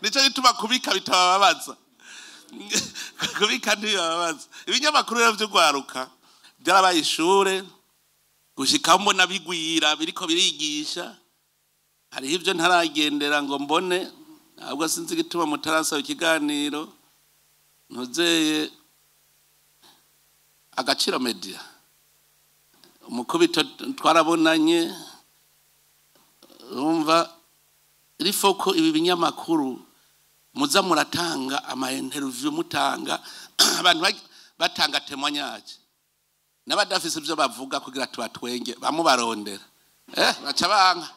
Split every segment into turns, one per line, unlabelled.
Nico gituma kubika bitababaza, kubika ntibibabaza. Ibinyamakuru rero vy'urwaruka byarabaye ishure, gushika mbona bigwira, biriko birigisha. Hariho ibyo ntaragendera ngo mbone, ntabwo sinzi igituma mutarasaba ikiganiro. Ntuzeye Agaciro Media, umukubito twarabonanye. Urumva rifoko ibi binyamakuru muza muratanga ama interview, mutanga abantu batanga témoignage n'abadafise ibyo bavuga kugira tubatwenge, bamubarondera baca banka,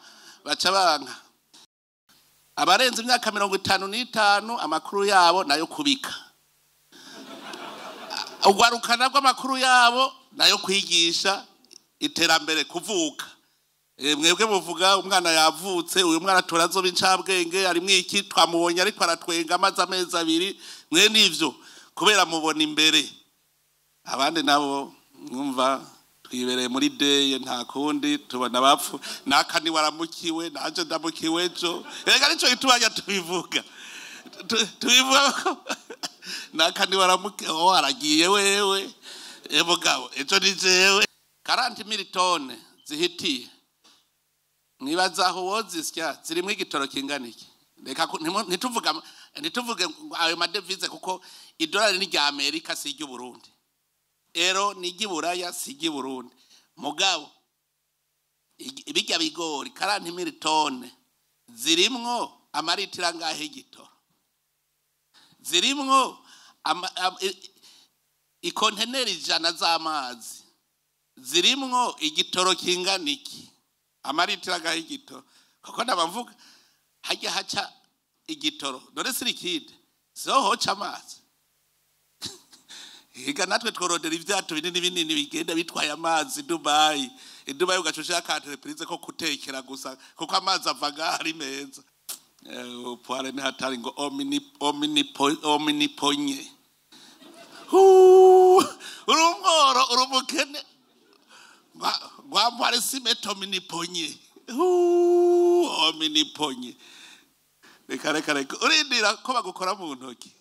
baca banka. Abarenze imyaka 55 amakuru yabo nayo kubika, ugwarukana rw'amakuru yabo nayo kwigisha iterambere, kuvuka. Mwebwe muvuga umwana yavutse, uyu mwana turazoba incabwenge, arimwo iki, twamubonye ariko aratwenga amaze amezi 2, mwe nivyo kubera mubona imbere. Abandi nabo mwumva twibereye muri deye, nta kundi tubona bapfu naka ni waramukiwe, nanje ndamukiwe ejo. Reka nico gituma tubivuga, tubivuga ko naka ni waramukiwe, oh aragiye wewe, mugabo ejo ni jewe. 40 000 tonnes zihitiye, mwibaza aho wozisya zirimwo igitoro kingana iki? Reka ntituvuge ngo ayo ma devises, kuko idolari ni rya Amerika, si iry'u Burundi, euro ni iry'i si iry'i Burundi. Mugabo ibirya bigori 40 000 tonnes zirimwo amaritiro angahe y'igitoro? Zirimwo ikonteneri 100 z'amazi, zirimwo igitoro kingana iki? Amaritiro angahe y'igitoro? Kuko ndabavuga hajya haca igitoro, dore si liquide, siho hoca amazi. Higa natwe tworodera ibyato binini binini bigenda bitwaye amazi Dubai. I Dubai ugaca ushaka entreprise ko kutekera gusa, kuko amazi ava ngaho ari meza. Poire ni hatari ngo omniponye. Uri umworo, uri umukene, ngwamware simeto omniponye. Omniponye, reka reka reka, urindira ko bagukora mu ntoki.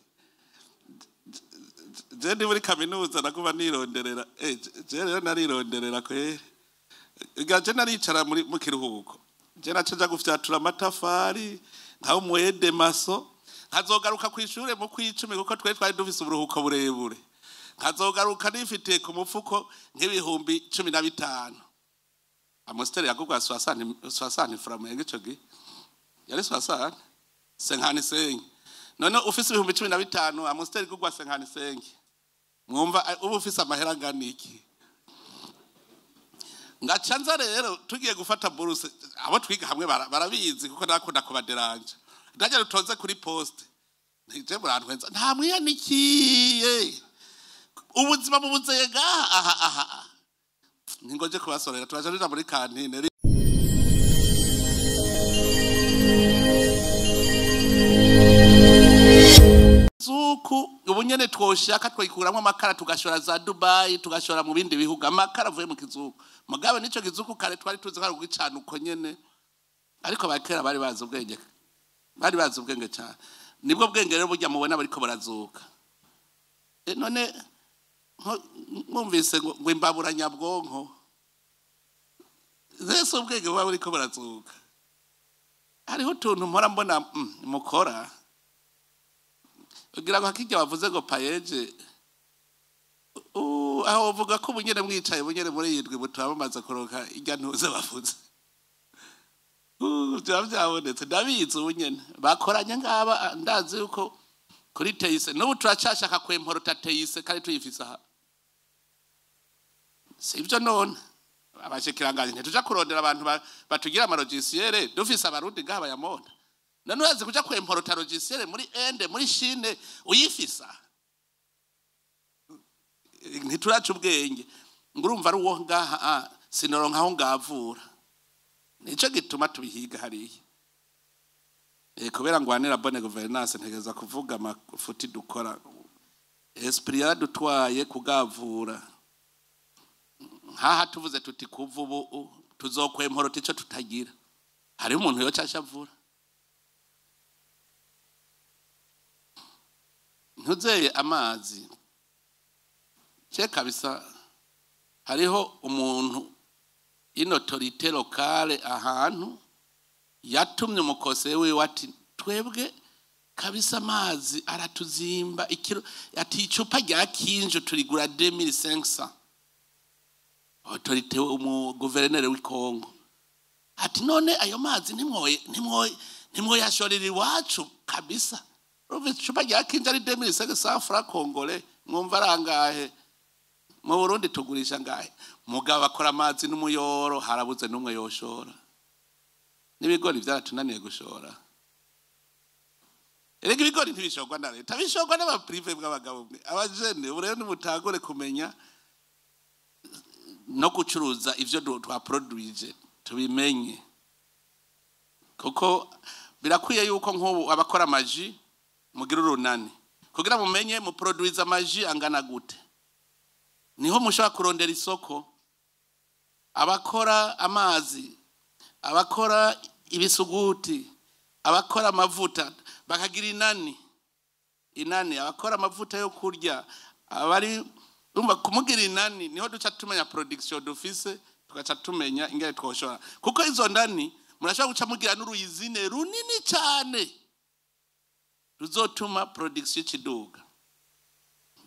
Je ndi muri kaminuza naguma nironderera, je rero narironderera kweri. Je naricara muri mu kiruhuko, je naca nja gufyatura amatafari nka umwede maso, nkazogaruka kw'ishure mu kw'icumi, kuko twari dufise uburuhuko burebure, nkazogaruka nifitiye ku mufuko nk'ibihumbi 15. Amstel yagurwa 60 francs ico gihe, yari 60, 55. None ufise ibihumbi 15, Amstel igurwa 55, mwumva uba ufise amahera angana iki? Ngaca nza rero tugiye gufata buruse, abo twiga hamwe barabizi kuko nakunda kubaderanja. Ndajya rutonze kuri poste, ntije murantwenza, nta mwiyanikiye ubuzima bubuzeye ngaha aha aha, ningoje kubasorera, turaja tuja muri cantine. Zuku ubu nyene twoshaka twikuramwo amakara, tugashora za Dubai, tugashora mu bindi bihugu amakara avuye mu kizuku. Mugabe nico kizuku kare twari tuzi ko ari ugicana uko nyene, ariko bakera bari bazi ubwenge, bari bazi ubwenge cyane. Nibwo bwenge rero burya mubona bariko barazuka. None mwumvise ngo imbabura nyabwonko zese, ubwenge buba buriko burazuka. Hariho utuntu mpora mbona mukora kugira ngo hakijya bavuze ngo PAEEJ, aho uvuga ko ubunyene mwicaye bunyene muri iyi ndwi butaba bamaze kuronka irya ntuze bavuze. Byaba byabonetse, ndabizi, ubunyene bakoranye ngaba. Ndazi yuko kuri TIC n'ubu turacashaka kwemporota TIC kandi tuyifise aha, sivyo? None abashikiranganji ntituja kurondera abantu batugira ama logiciel, dufise Abarundi ngaha bayamona? None urazi kuja kwemporota logiciel muri Inde, muri Chine, uyifisa? Ntituraca ubwenge ngo urumva ari uwo ngaha, sinoronka aho ngavura. Nico gituma tubihiga hariya. Kubera ngwanira bonne gouvernance, ntegereza kuvuga amafuti dukora. Esprit yaradutwaye kugavura. Nkaha tuvuze tuti kuva ubu tuzokwemporota ico tutagira, hariho umuntu yoca ashavura. Ntuzeye amazi ce kabisa. Hariho umuntu, une autorité locale ahantu, yatumye umukose wiwe ati: "Twebwe kabisa amazi aratuzimba ikiro." Ati: "Icupa rya Kinju turigura 2500." Autorité, umu guverineri w'ikongo, ati: "None ayo mazi ntimwoyashorera iwacu kabisa?" Urumva, icupa rya Kinju ari 2500 francs congolais. Mwumva arangahe mu Burundi? Tugurisha ngahe? Mugabo akora amazi n'umuyoro, harabuze n'umwe yoshora. N'ibigori byaratunaniye gushora. Erega ibigori ntibishorwa na leta, bishorwa n'aba privé. Bw'abagabo mwe, abajene, ubu rero nimutangure kumenya no gucuruza ivyo twaproduije, tubimenye, kuko birakwiye yuko nk'ubu abakora ama jus mugira urunani kugira mumenye muproduiza ama jus angana gute, niho mushobora kurondera isoko. Abakora amazi, abakora ibisuguti, abakora amavuta, bakagira inani, abakora amavuta yo kurya, abari urumva kumugira inani, niho duca tumenya production dufise, tugaca tumenya ingene twoshora. Kuko izo ndani murashobora guca mugira n'uru usine runini cyane ruzotuma production ikiduga,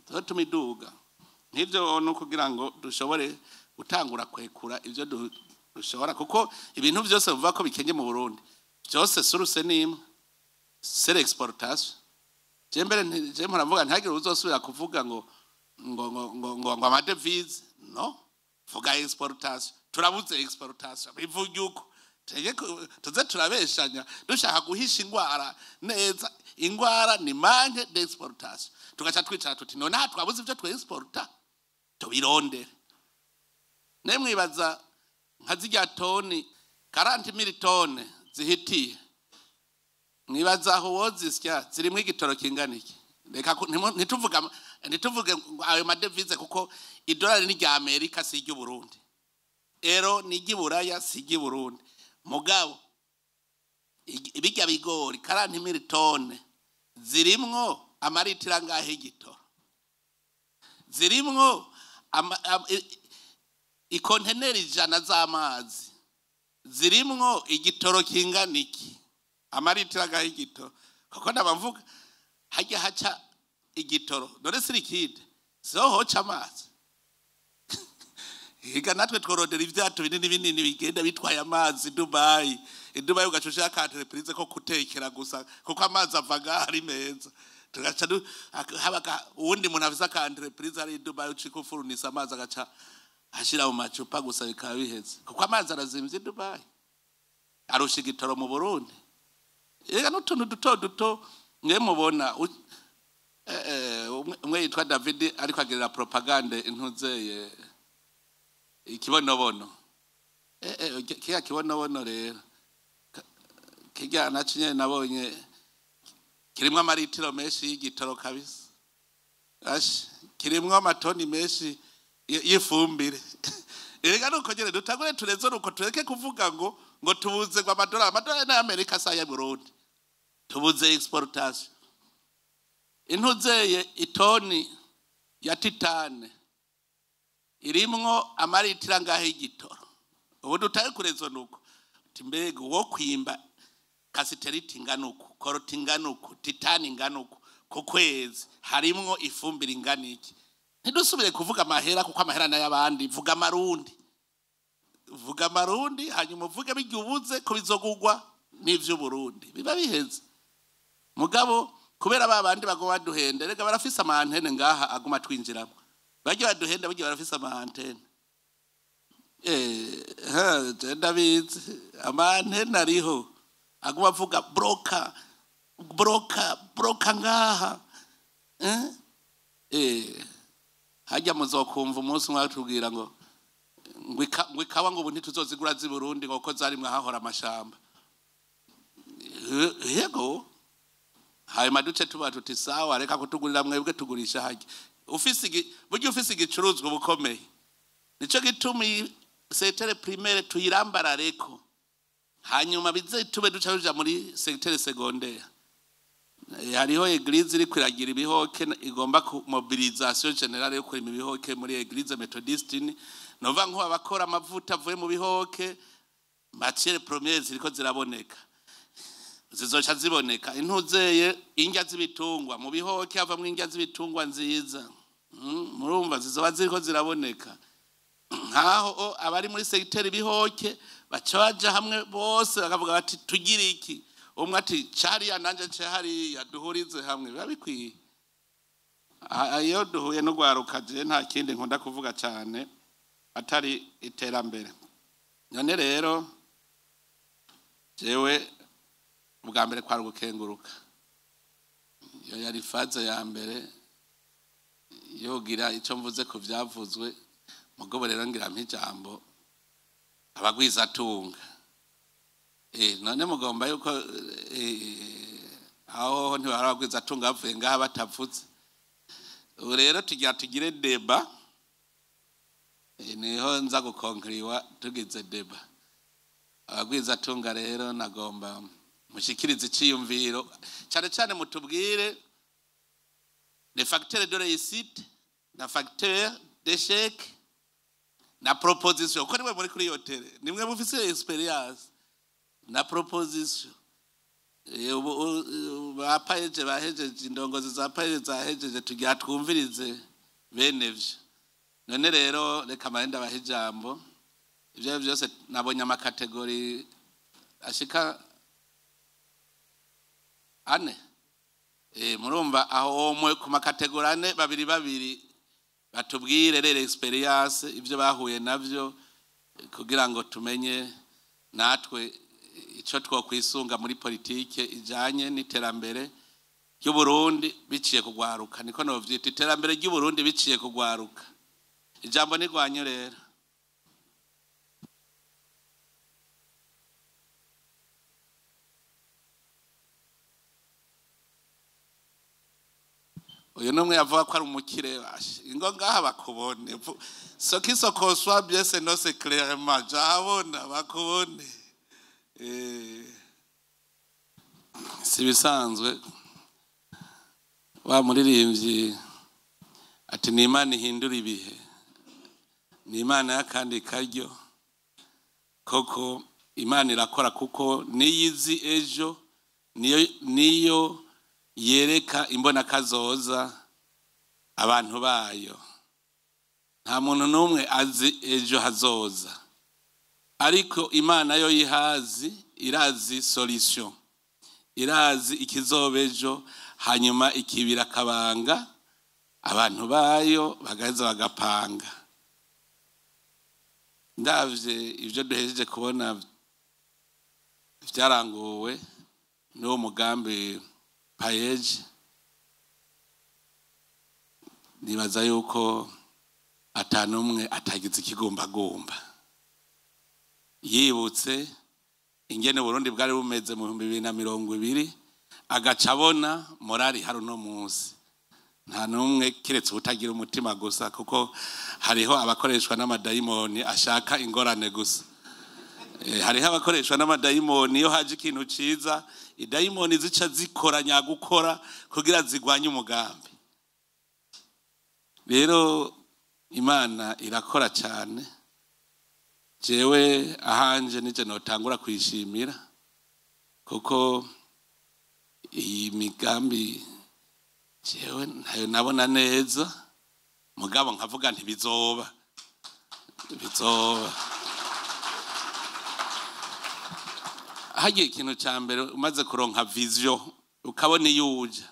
ruzotuma iduga. Nk'ibyo ni ukugira ngo dushobore gutangura kwekura ibyo dushobora, kuko ibintu byose bivuga ko bikenye mu Burundi byose, source ni imwe, c'est l'exportation. Je mbere je mpora mvuga, ntihagire uzosubira kuvuga ngo ama devises. No vuga exportation. Turabuze exportation, bivuge uko. Tuze turabeshanya dushaka guhisha ingwara neza. Ingwara ni manque d'exportation. Tugaca twicara tuti: "None aha twabuze ibyo twexporta, tubirondere." Nemwibaza nka zirya toni 40 000 tonnes zihitiye, mwibaza aho wozisya zirimwo igitoro kingana iki? Reka ntituvuge ngo ayo ma devises, kuko idolari ni rya Amerika, si iry'u Burundi, euro ni iry'i Buraya, si iry'i Burundi. Mugabo bijya bigori, 40 000 tonnes zirimwo amaritiro angahe y'igitoro? Zirimwo ikonteneri 100 z'amazi, zirimwo igitoro kingana iki? Amaritiro angahe y'igitoro? Kuko ndabavuga hajya haca igitoro, dore si liquide, siho hoca amazi. Higa natwe tworodera ibyato binini binini bigenda bitwaye amazi Dubai. I Dubai ugaca ushaka entreprise ko kutekera gusa, kuko amazi ava ngaho ari meza. Tugaca haba uwundi muntu afise aka entreprise ari i Dubai, ucika ufurunisa amazi, agaca ashira mu macupa gusa, bikaba biheze, kuko amazi arazimvye i Dubai, arusha igitoro mu Burundi. Ega n'utuntu duto duto mwe mubona umwe yitwa David ariko agirira propagande intuzeye ikibonobono. Kiya kibonobono rero kirya naco nyene nabonye kirimwo amaritiro menshi y'igitoro kabisa. Ashi kirimwo amatoni menshi y'ifumbire. Erega nuko nyene dutangure tureze, nuko tureke kuvuga ngo tubuze ngo amadolari. Amadolari n'Amerika, si aya Burundi. Tubuze exportation. Intuzeye itoni ya titane irimwo amaritiro angahe y'igitoro? Ubu dutaye kurezo nuko uti: "Mbega uwo kwimba cassitérite ingana uku, coltan ingana uku, titane ingana uku ku kwezi, harimwo ifumbire ingana iki?" Ntidusubire kuvuga amahera, kuko amahera n'ay'abandi. Vuga amarundi, vuga amarundi, hanyuma uvuge bijya ubuze ko bizogugwa n'ivy'Uburundi, biba biheze. Mugabo kubera ba bandi baguma baduhenda, rega barafise ama antennes ngaha aguma twinjiramo, bajya baduhenda, bajya barafise ama antennes. Ha, je ndabizi, ama antennes ariho aguma avuga bloqua, bloqua, bloqua ngaha, eh? Hajya muzokumva umunsi umwe batubwira ngo ikawa ngo ubu ntituzozigura z'i Burundi, ngo kuko zarimwe hahora amashamba. Yego, hanyuma duce tuba tuti: "Sawa, reka kutugurira mwebwe, tugurisha hajya." Ufise burya ufise igicuruzwa ubukomeye. Nico gituma iyi secteur primaire tuyirambarareko, hanyuma bize tube duca tuja muri secteur secondaire. Hariho église iri kwiragira ibihoke, igomba ku mobilisation générale yo kurima ibihoke muri église méthodiste. Nova nko abakora amavuta avuye mu bihoke, matière première ziriko ziraboneka, zizoca ziboneka. Intuzeye indya z'ibitungwa, mu bihoke havamwo indya z'ibitungwa nziza. Murumva zizoba ziriko ziraboneka. Nkaho abari muri secteur bihoke baca baja hamwe bose, bakavuga bati: "Tugira iki?" Umwe ati: "Cariya nanje ce hariya, duhurize hamwe." Biba bikwiye. Iyo duhuye n'urwaruka, je nta kindi nkunda kuvuga cyane atari iterambere. None rero jewe ubwa mbere kwari ugukenguruka. Iyo yari phase ya mbere yogira icyo mvuze ku byavuzwe. Mugabo rero ngira ijambo abagwizatunga. None mugomba yuko aho ntibari abagwizatunga bavuye ngaha batavutse? Ubu rero tugira tugire débat. Niho nza gukonkiriwa tugize débat. Abagwizatunga rero, nagomba mushikirize iciyumviro, cyane cyane mutubwire les facteurs de réussite na facteur d'échec na proposition, ko nimwe muri kuri iyo terrain, nimwe mufise expérience na proposition. Ubu ba PAEEJ bahejeje, indongozi za PAEEJ zahejeje, tugira twumvirize bene vyo. None rero reka marenda bahe ijambo. Ibyo byose nabonye ama catégories ashika ane. Murumva aho omwe ku ma catégories ane, babiri babiri, batubwire rero expérience, ibyo bahuye navyo, kugira ngo tumenye natwe ico twokwisunga muri politike ijanye n'iterambere ry'Uburundi biciye kugwaruka. Niko novyita, iterambere ry'Uburundi biciye kugwaruka. Ijambo ni rwanyu rero. Uyu numwe yavuga ko ari umukire, bashe ingo ngaha bakubone. Ce qui se conçoit bien s'énonce clairement. Jahabona bakubone. Si bisanzwe, wa muririmbyi ati: "Ni Imana ihindura ibihe, ni Imana y'akandi karyo." Koko Imana irakora, kuko niyo izi ejo, niyo yereka imbonakazoza abantu bayo. Nta muntu n'umwe azi ejo hazoza, ariko Imana yo yihazi, irazi solution, irazi ikizoba ejo, hanyuma ikibira akabanga abantu bayo, bagaheza bagapanga. Ndavye ibyo duhejeje kubona vyaranguwe n'uwo mugambi PAEEJ, nibaza yuko atanumwe atagize ikigumbagumba yibutse ingene Burundi bwari bumeze mu 2020, agaca abona morali hari uno munsi. Nta n'umwe keretse utagira umutima gusa, kuko hariho abakoreshwa n'amadayimoni ashaka ingorane gusa. Hariho abakoreshwa n'amadayimoni, iyo haje ikintu ciza, idayimoni zica zikora nyagukora kugira zigwanye umugambi. Rero Imana irakora cyane. Jewe ahanje nije notangura kuyishimira, kuko iyi migambi jewe ntayo nabona neza, mugabo nkavuga nti bizoba, bizoba. Hagiye ikintu cya mbere, umaze kuronka vision, ukabona iyo uja,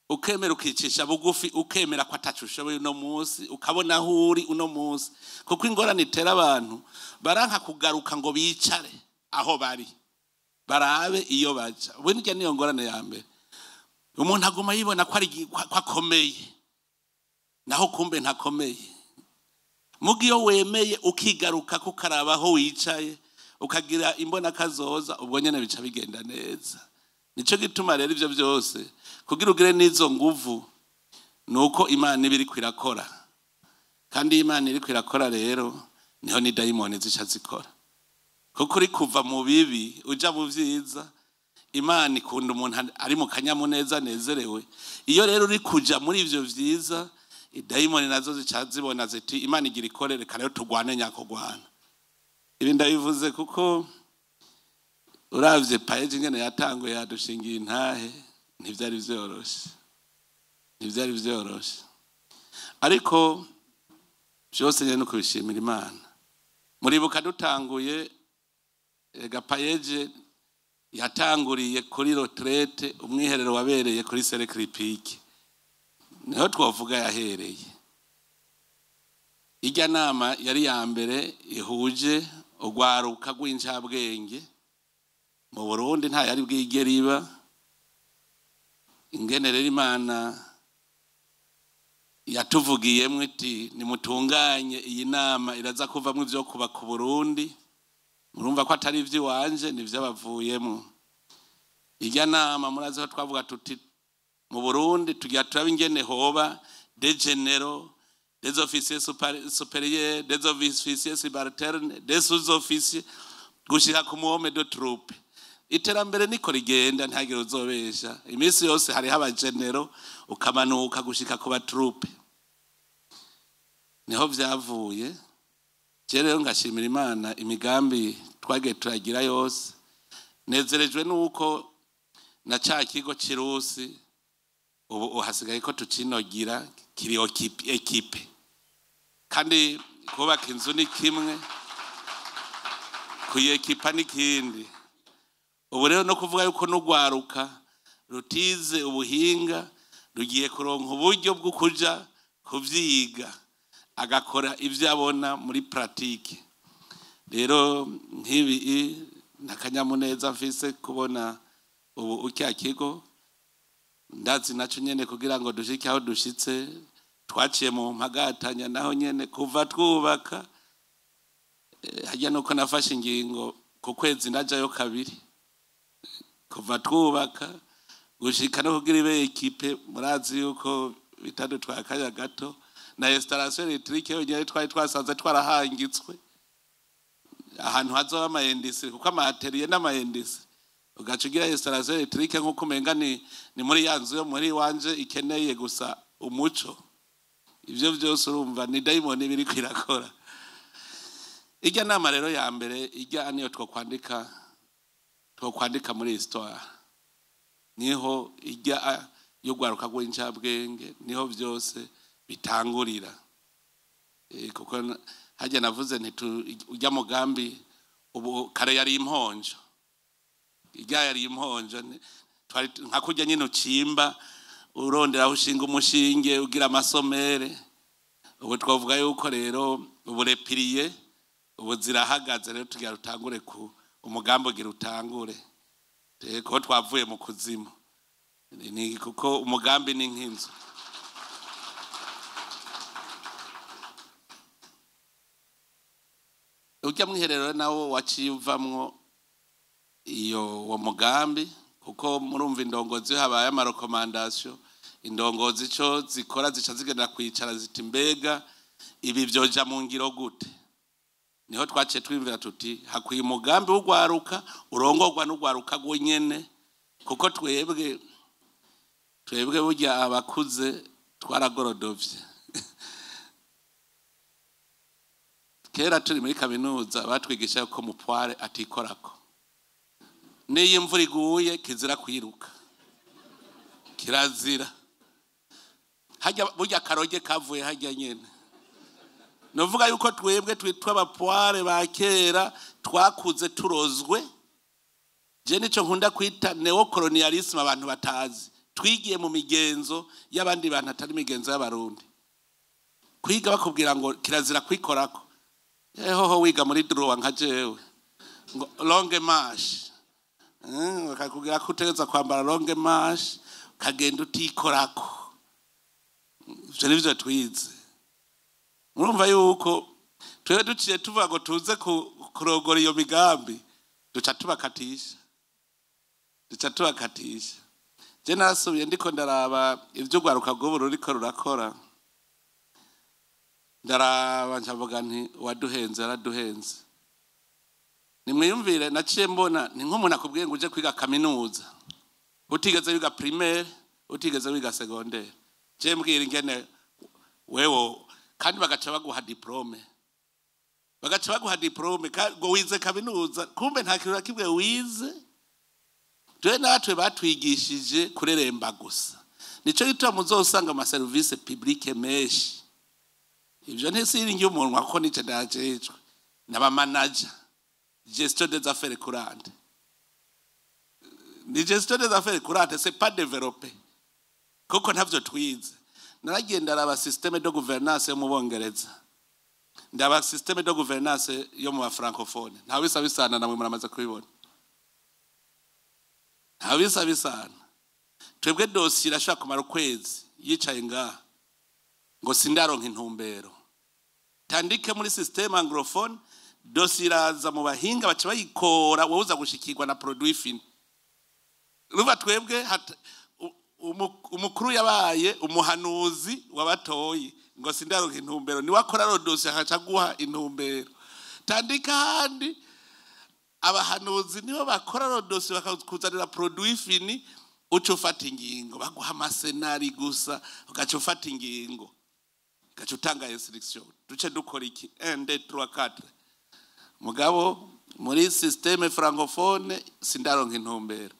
ukemera ukicisha bugufi, ukemera ko ataco ushoboye uno munsi, ukabona aho uri uno munsi. Kuko ingorane itera abantu, baranka kugaruka ngo bicare aho bari, barabe iyo baja. Burya niyo ngorane ya mbere. Umuntu aguma yibona ko ari ko akomeye, naho kumbe ntakomeye. Muga iyo wemeye ukigaruka, kukaraba aho wicaye, ukagira imbona kazoza, ubwo nyene bica bigenda neza. Nico gituma rero ivyo byose kugira ugire n'izo nguvu, nuko Imana iba iriko irakora. Kandi iyo Imana iriko irakora rero, niho ni dayimoni zica zikora, kuko uri kuva mu bibi uja mu vyiza. Imana ikunda umuntu ari mu kanyamuneza anezerewe. Iyo rero uri kuja muri ivyo vyiza, idayimoni nazo zica zibona ziti Imana igira ikore, reka rero tugwane nyakugwana. Ibi ndabivuze kuko uravye PAEEJ ingene yatanguye yadushingiye intahe, ntivyari vyoroshe, ntivyari vyoroshe, ariko vyose nyene no kubishimira Imana. Muribuka dutanguye ega PAEEJ yatanguriye kuri retraite, umwiherero wabereye kuri Cercle Hippique, niho twovuga yahereye. Irya nama yari ya mbere ihuje urwaruka rw'incabwenge mu Burundi, nta yari bwigere iba. Ingene rero Imana yatuvugiyemwo iti nimutunganye iyi nama, iraza kuvamwo ivyo kubaka Burundi. Murumva ko atari ivy'iwanje, ni ivy'abavuyemwo. Irya nama murazi ko twavuga tuti mu Burundi tugira turabe ingene hoba des généraux, des officiers supérieurs, des officiers subalternes, des sous-officiers, gushika ku mu homme de troupe. Iterambere niko rigenda, ntihagire uzobesha. Iminsi yose hariho aba généraux, ukamanuka gushika ku ba troupe. Niho vyavuye. Je rero ngashimira Imana imigambi twagiye turagira yose. Nezerejwe nuko na ca kigo cirusi ubu hasigaye ko tucinogira, kiri équipé. Kandi kubaka inzu ni kimwe, kuyekipa n'ikindi. Ubu rero no kuvuga yuko n'urwaruka rutize ubuhinga rugiye kuronka uburyo bwo kuja kuvyiga, agakora ivyo abona muri pratique. Rero nk'ibi n'akanyamuneza mfise kubona ubu ukya kigo. Ndazi naco nyene kugira ngo dushike aho dushitse twaciye mu mpagatanya, naho nyene kuva twubaka. Harya nuko nafashe ingingo ku kwezi ndajayo kabiri kuva twubaka gushika no kugira ibe équipé. Murazi yuko bitadutwaye akanya gato, na installation électrique yonyene twari twasanze twarahangitswe ahantu hazoba ama industries, kuko ama ateliers n'ama industries, ugaca ugira installation électrique nk'uko umenga ni muri ya nzu yo muri wanje ikeneye gusa umuco. Ivyo vyose urumva ni dayimoni biriko irakora. Irya nama rero ya mbere, irya niyo twokwandika muri histoire, niho irya y'urwaruka rw'incabwenge, niho vyose bitangurira. Kuko harya navuze nti urya mugambi ubu kare yari imponjo, irya yari imponjo, twari nka kurya nyine ucimba urondera aho ushinga umushinge ugira amasomere. Ubu twavuga yuko rero ubu les piliers ubu zirahagaze, rero tugira rutangure ku umugambi ugira utangure, ko twavuye mu kuzimu. Ni kuko umugambi ni nk'inzu. Ujya mwiherero nawo waciye uvamwo iyo uwo mugambi, kuko murumva indongozi habaye ama recommandations, indongozi ico zikora zica zigenda kwicara ziti mbega ibi vyoja mu ngiro gute? Niho twaciye twiyumvira tuti hakwiye umugambi w'urwaruka urongorwa n'urwaruka rwonyene, kuko twebwe burya abakuze twaragorodovye. Kera turi muri kaminuza batwigisha ko mu poêle atikorako, n'iyo imvura iguye kizira kwiruka, kirazira. Hajya burya karoge kavuye hajya nyene. Novuga yuko twebwe twitwa aba poêle ba kera twakuze turozwe. Je nico nkunda kwita néocolonialisme abantu batazi. Twigiye mu migenzo y'abandi bantu atari imigenzo y'Abarundi. Kwiga bakubwira ngo kirazira kwikorako, ehoho wiga muri droit nka jewe ngo longue manche, bakakubwira ko utegerezwa kwambara longue manche ukagenda utikorako. Ivyo nivyo twize. Murumva yuko twebwe duciye tuvuga ngo tuze kurogora iyo migambi, duca tubakatisha, duca tubakatisha. Je narasubiye ndiko ndaraba ivy'urwaruka rw'ubu ruriko rurakora, ndaraba ncavuga nti uwaduhenze yaraduhenze. Nimwiyumvire, naciye mbona ni nk'umuntu akubwiye ngo uje kwiga kaminuza utigeze wiga primaire, utigeze wiga secondaire. Je mbwira ingene wewe, kandi bagaca baguha diplôme, bagaca baguha diplôme ngo wize kaminuza, kumbe nta kintu na kimwe wize. Twe natwe batwigishije kureremba gusa. Nico gituma muzosanga ama service public menshi, ivyo ntisiringiye umunwa kuko nice ndajejwe n'aba manager, gestion des affaires courantes. Ni gestion des affaires courantes, c'est pas développé kuko ntavyo twize. Naragiye ndaraba système de gouvernance yo mu Bongereza, ndaba système de gouvernance yo mu francophone, nta bisa bisana. Namwe muramaze kubibona, nta bisa bisana. Twebwe dosiye irashobora kumara ukwezi yicaye ngaha ngo sindaronka intumbero. Tandike muri système anglophone, dosiye iraza mu bahinga, baca bayikora, wowe uza gushikirwa na produit fini. Ruva twebwe umukuru yabaye umuhanuzi wabatoyi ngo sindaronka intumbero, niwe akora ro dosiye akaca guha intumbero. Tandika handi abahanuzi nibo bakora ro dosiye, bakakuzanira produit fini, uca ufata ingingo, baguha ama scénario gusa, ugaca ufata ingingo, ugaca utanga instruction, duce dukora iki, 1 2 3 4. Mugabo muri système francophone, sindaronka intumbero,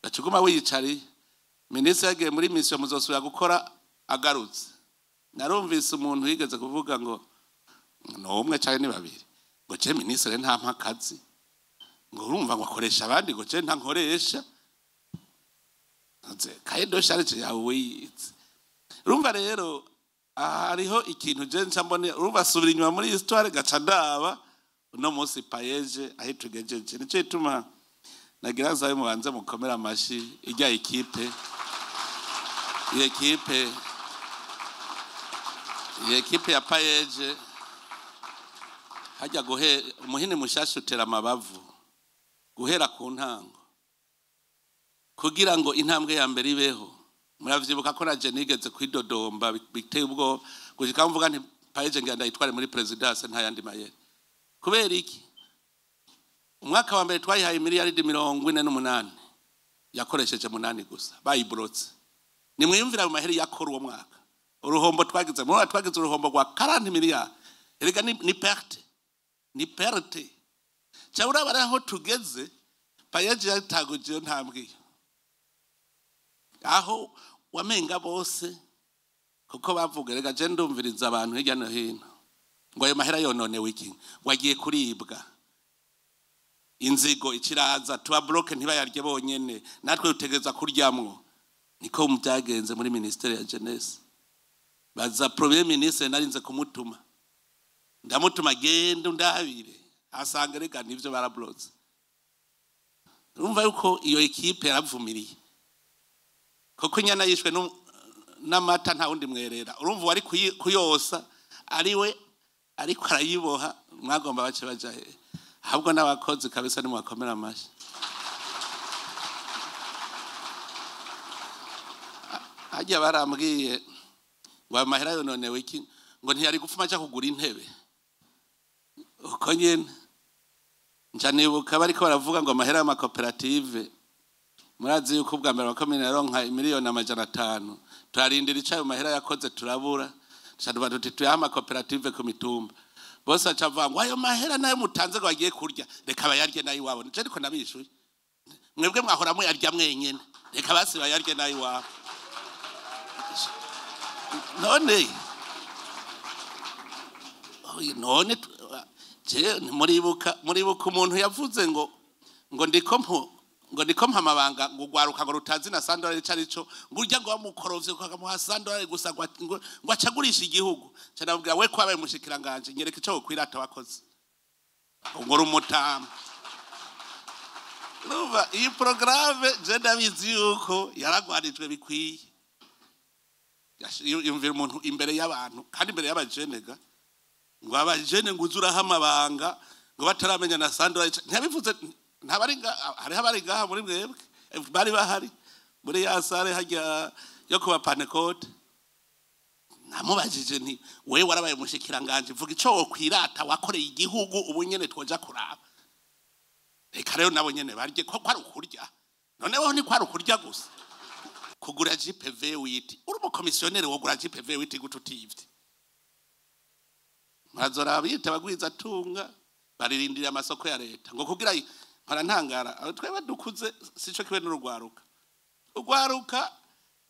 ugaca uguma wiyicariye. Minisitiri yagiye muri mission, muzosubira gukora agarutse. Narumvise umuntu yigeze kuvuga ngo ni umwe cyangwa ni babiri, ngo je minisitiri ntampa akazi, ngo urumva ngo akoresha abandi, ngo je ntankoresha. Cahier de charge yawe wiyize. Urumva rero aha hariho ikintu je nca mbone, urumva subira inyuma muri histoire, gaca ndaba uno munsi PAEEJ aho itugejeje. Nico gituma nagira nsabe mubanze mukomere amashi ijya équipe, iyi équipe, iyi équipe ya PAEEJ. Hajya guhe umuhini mushasha utera amabavu. Guhera ku ntango kugira ngo intambwe ya mbere ibeho, muravyibuka ko naje nigeze kwidodomba biteye ubwoba, gushika mvuga nti PAEEJ ngira ndayitware muri présidence, nta yandi mayeri. Kubera iki? Umwaka wa mbere twayihaye miliyaridi 48, yakoresheje 8 gusa, bayiburotse. Nimwiyumvira mu maheri yakora uwo mwaka, uruhombo twagize muri twagize uruhombo rwa 40 miliyari. Erega ni perte, ni perte. Cyangwa urabara aho tugeze, PAEEJ yataguje iyo ntambwe iyo aho wamenga bose kuko bavuga. Rega je ndumviriza abantu hirya no hino ngo ayo mahera yononewe iki, ngo agiye kuribwa, inzigo ikiraza, tuba bloqué, ntibayarye bonyene, natwe dutegereza kuryamwo. Niko byagenze muri ministère ya jeunesse. Baza premier ministre, narinze kumutuma, ndamutuma genda undabire, asanga rega nivyo, barablotse. Urumva yuko iyo équipe yaravumiriye koko inyana yishwe n'amata nta wundi mwerera. Urumva wari kuyosa ariwe ariko arayiboha, mwagomba bace baja he? Ahubwo n'abakozi kabisa nimubakomera amashyi. Hajya barambwiye ngo ayo mahera yononewe iki, ngo ntiyari gupfuma aja kugura intebe uko nyene. Nca nibuka bariko baravuga ngo amahera y'amakoperative. Murazi yuko ubwa mbere amakomine yaronka 500 miliyoni, turarindira ico ayo mahera yakoze, turabura. Tuca tuvuga tuti tuyahe amakoperative ku mitumba bose. Aca avuga ngo ayo mahera nayo mutanze ngo bagiye kurya, reka bayarye nayo iwabo. Nico ariko nabishuye: mwebwe mwahora muyarya mwenyene, reka basi bayarye nayo iwabo. None oya, none je muribuka umuntu yavuze ngo ndiko mpu ngo ndiko mpa amabanga ngo ugwaruka ngo rutazi na sandorari ico arico, ngo urya ngo bamukorovye ukamuha sandorari gusa, ngo acagurisha igihugu. Ca ndamubwira: we ko wabaye umushikiranganje, nyereka ico wokwirata wakoze, ngo uri umutama. Urumva iyi porogaramu je ndabizi yuko yaragwanijwe bikwiye. Yumvira umuntu imbere y'abantu, kandi imbere y'abajenega, ngo abajene ngo uze uraha amabanga ngo bataramenya na sandora. Ntiyabivuze ntabari hariho abari ngaha muri mwebwe, bari bahari muri ya salle hajya yo kuba Pentecôte. Namubajije nti: wewe warabaye umushikiranganje, vuga ico wokwirata wakoreye igihugu ubu nyene twoja kuraba. Reka rero nabo nyene barye, ko kwari ukurya. Noneho ni kwari ukurya gusa. Kugura Jeep V8, uri umukomisiyoneri wogura Jeep V8 gute utivye? Murazora biyita abagwiza atunga baririndiriye amasoko ya leta ngo kugira mpora ntangara. Abo twebwe dukuze sico kibe n'urugwaruka. Urwaruka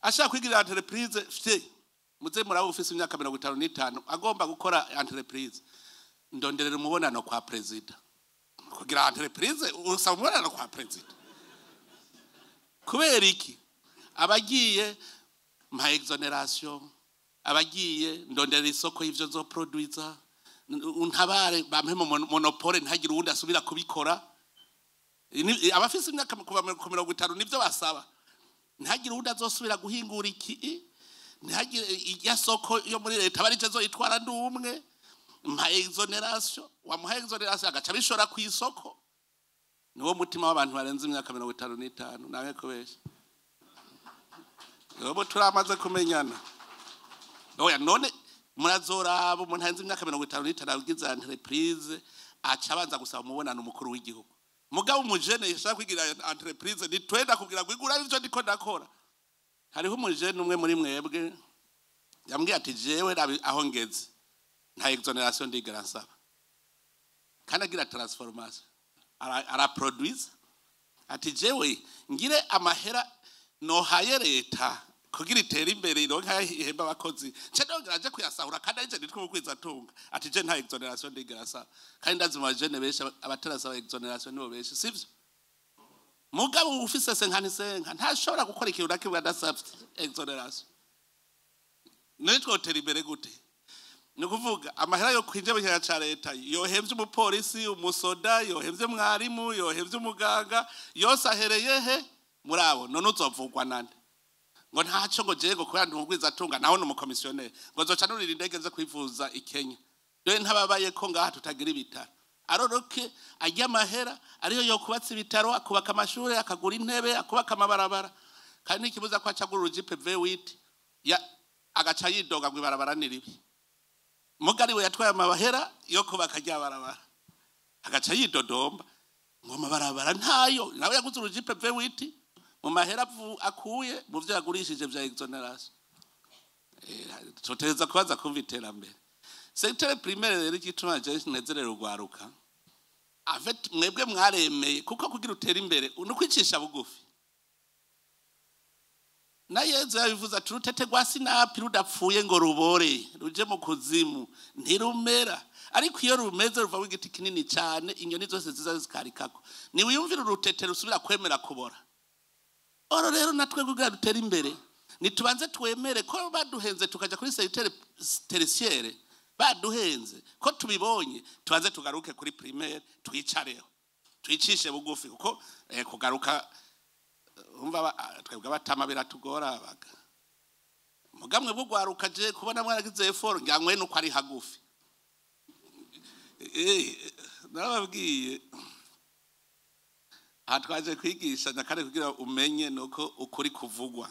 ashaka kwigirira entreprise fye, muze muraba ufise imyaka 55 agomba gukora entreprise, ndonderera umubonano kwa president. Kugira entreprise usaba umubonano kwa president kubera iki? Abagiye mpa exonération, abagiye ndonderera isoko y'ivyo nzoproduiza, untabare bampe mu monopole, ntagire uwundi asubira kubikora. Abafise imyaka kuva ku 50 nivyo basaba: ntihagire uwundi azosubira guhingura iki, ntihagire irya soko yo muri leta bari zoyitwara ndi umwe, mpa exonération. Wamuha exonération agaca abishora ku isoko. Niwo mutima w'abantu barenze imyaka 55. Nange kubesha, ubu turamaze kumenyana. Oya, none murazoraba umuntu arenze imyaka 55 agize entreprise, aca abanza gusaba umubonano umukuru w'igihugu. Mugabo umujene yashaka kwigira entreprise, ni twenda kugira ngo igura ivyo ndiko ndakora. Hariho umujene umwe muri mwebwe yambwiye ati: "Jewe rabi aho ngeze, nta exonération ndigera nsaba." Kandi agira transformation, araproduise. Ati: "Jewe ngire amahera nohaye leta kugira itere imbere, ironke ihemba abakozi, nce ndongera aje kuyasahura, kandi arije nitwe mugwiza atunga." Ati: "Je nta exonération ndigera nsaba." Kandi ndazi mu bajene benshi abatarasaba exonération nibo benshi, sivyo? Mugabo ufise 55 ntashobora gukora ikintu na kimwe adasavye exonération. None twotera imbere gute? Ni ukuvuga amahera yo kwinjira mu kigega ca leta yohemvye umupolisi, umusoda, yohemvye mwarimu, yohemvye umuganga, yose ahereye he? Muri abo. None uzovugwa nande? Ngo ntaco, ngo jewe ngo kubera ndi atunga, naho ni umukomisiyoneri, ngo nzoca nurira indege nze kwivuza i Kenya, dore ntababaye ko ngaha tutagira ibitaro. Aroroke arya amahera ariyo yokubatsa ibitaro, akubaka amashuri, akagura intebe, akubaka amabarabara. Kandi ntikibuza ko acagura urujipe V8 ya agaca yidoga ngo ibarabara ni ribi. Mugari we yatwaye amahera yo kubaka rya barabara, agaca yidodomba ngo amabarabara ntayo. Nawe yaguze urujipe V8 mu mahera akuye mu vyo yagurishije vya exonération. Tuteza kubaza kumva iterambere. Secteur primaire rero, igituma je nezerera urwaruka, en fait mwebwe mwaremeye, kuko kugira utere imbere ni ukwicisha bugufi. Na Yezu yabivuze ati: "Urutete rwa sinapi rudapfuye ngo rubore ruje mu kuzimu ntirumera, ariko iyo rumeze ruvamo igiti kinini cyane, inyoni zose ziza zikarikako." Niwiyumvire urutete rusubira kwemera kubora. Oro rero natwe kugira dutere imbere nitubanze twemere ko baduhenze, tukaja kuri secteur tertiaire baduhenze, ko tubibonye, tubanze tugaruke kuri primaire, twicareho, twicishe bugufi, kuko kugaruka umva twebwe abatama biratugora baga. Mugamwe bwo gwaruka, je kubona mwaragize effort, ngira nuko ari hagufi. Narababwiye aha twaje kwigisha nyakare kugira umenye nuko ukuri kuvugwa.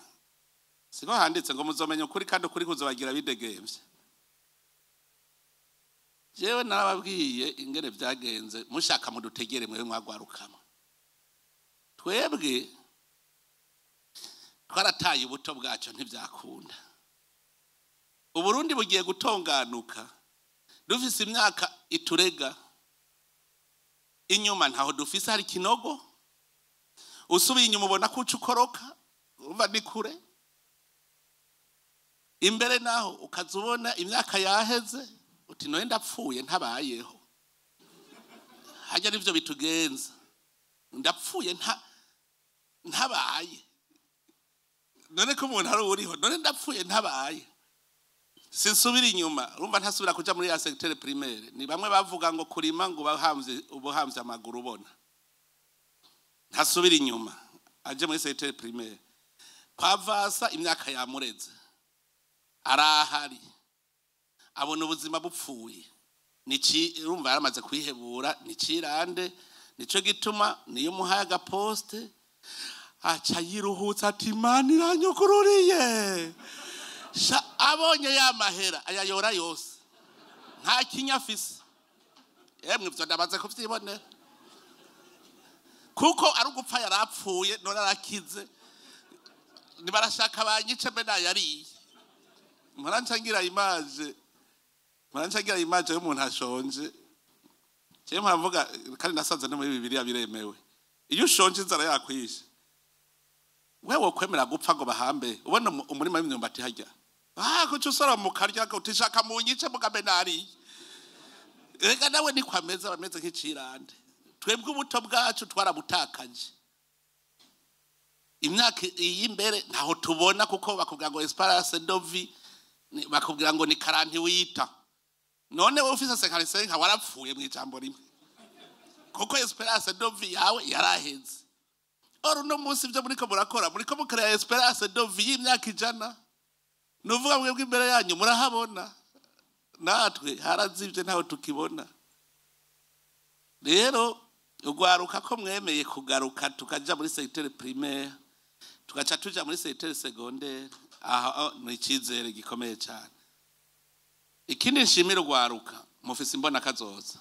Siko handitse ngo muzomenya ukuri kandi ukuri kuzobagira bidegemvye? Jewe narababwiye ingene vyagenze. Mushaka mudutegere mwewe mwagwarukama. Twebwe twarataye ubuto bwacu, ntivyakunda. Uburundi bugiye gutonganuka dufise imyaka iturega inyuma, ntaho dufise, hari ikinogo. Usubiye inyuma ubona ko uca ukoroka, urumva ni kure. Imbere naho ukaza ubona imyaka yaheze, uti: "Noye ndapfuye ntabayeho." Hajya nivyo bitugenza: ndapfuye ntabaye. None ko umuntu ari uriho, none ndapfuye ntabaye, sinsubira inyuma. Urumva ntasubira kuja muri ya secteur primaire. Ni bamwe bavuga ngo kurima ngo bahamvye ubuhamvye amaguru, ubona ntasubira inyuma aje muri secteur primaire. Kwa vasa imyaka yamureze, arahari, abona ubuzima bupfuye. Niki? Urumva yaramaze kwihebura, nikirande. Nico gituma niyo muhaye agaposte aca yiruhutsa ati: "Imana iranyugururiye." Sha, abonye ya mahera ayayora yose, nta kinya afise. Emwe, ivyo ndamaze kuvyibonera. Kuko ari ugupfa yarapfuye none arakize. Nibarashaka banyice mbe nayariye. Mpora ngira image. Mpora ngira image y'umuntu ashonje. Jewe mpora kandi nasanze no muri Bibiliya biremewe. Iyo ushonje inzara yakwishe, wewe kwemera gupfa ngo bahambe ubona umurima w'imyumbati hajya. Ah, kuco usora mu karya utishaka mu nyice mugambe nariye. Reka nawe ni kwameza bameze nk'icirande. Twebwe ubuto bwacu twarabutakaje. Imyaka iyimbere ntaho tubona kuko bakubwira ngo espérance de vie, bakubwira ngo ni 48. None wowe ufise 55 warapfuye mu ijambo rimwe. Kuko espérance de vie yawe yaraheze. Or uno munsi ibyo muriko murakora, muriko mukorera espérance de vie y'imyaka 100. Nuvuga mwebwe imbere yanyu murahabona. Natwe harazivye ntaho tukibona. Rero ugwaruka ko mwemeye kugaruka tukaja muri secteur primaire, tugaca tuja muri secteur secondaire, aha ni icizere gikomeye cyane. Ikindi nshimira ugwaruka, mufise imbona kazoza.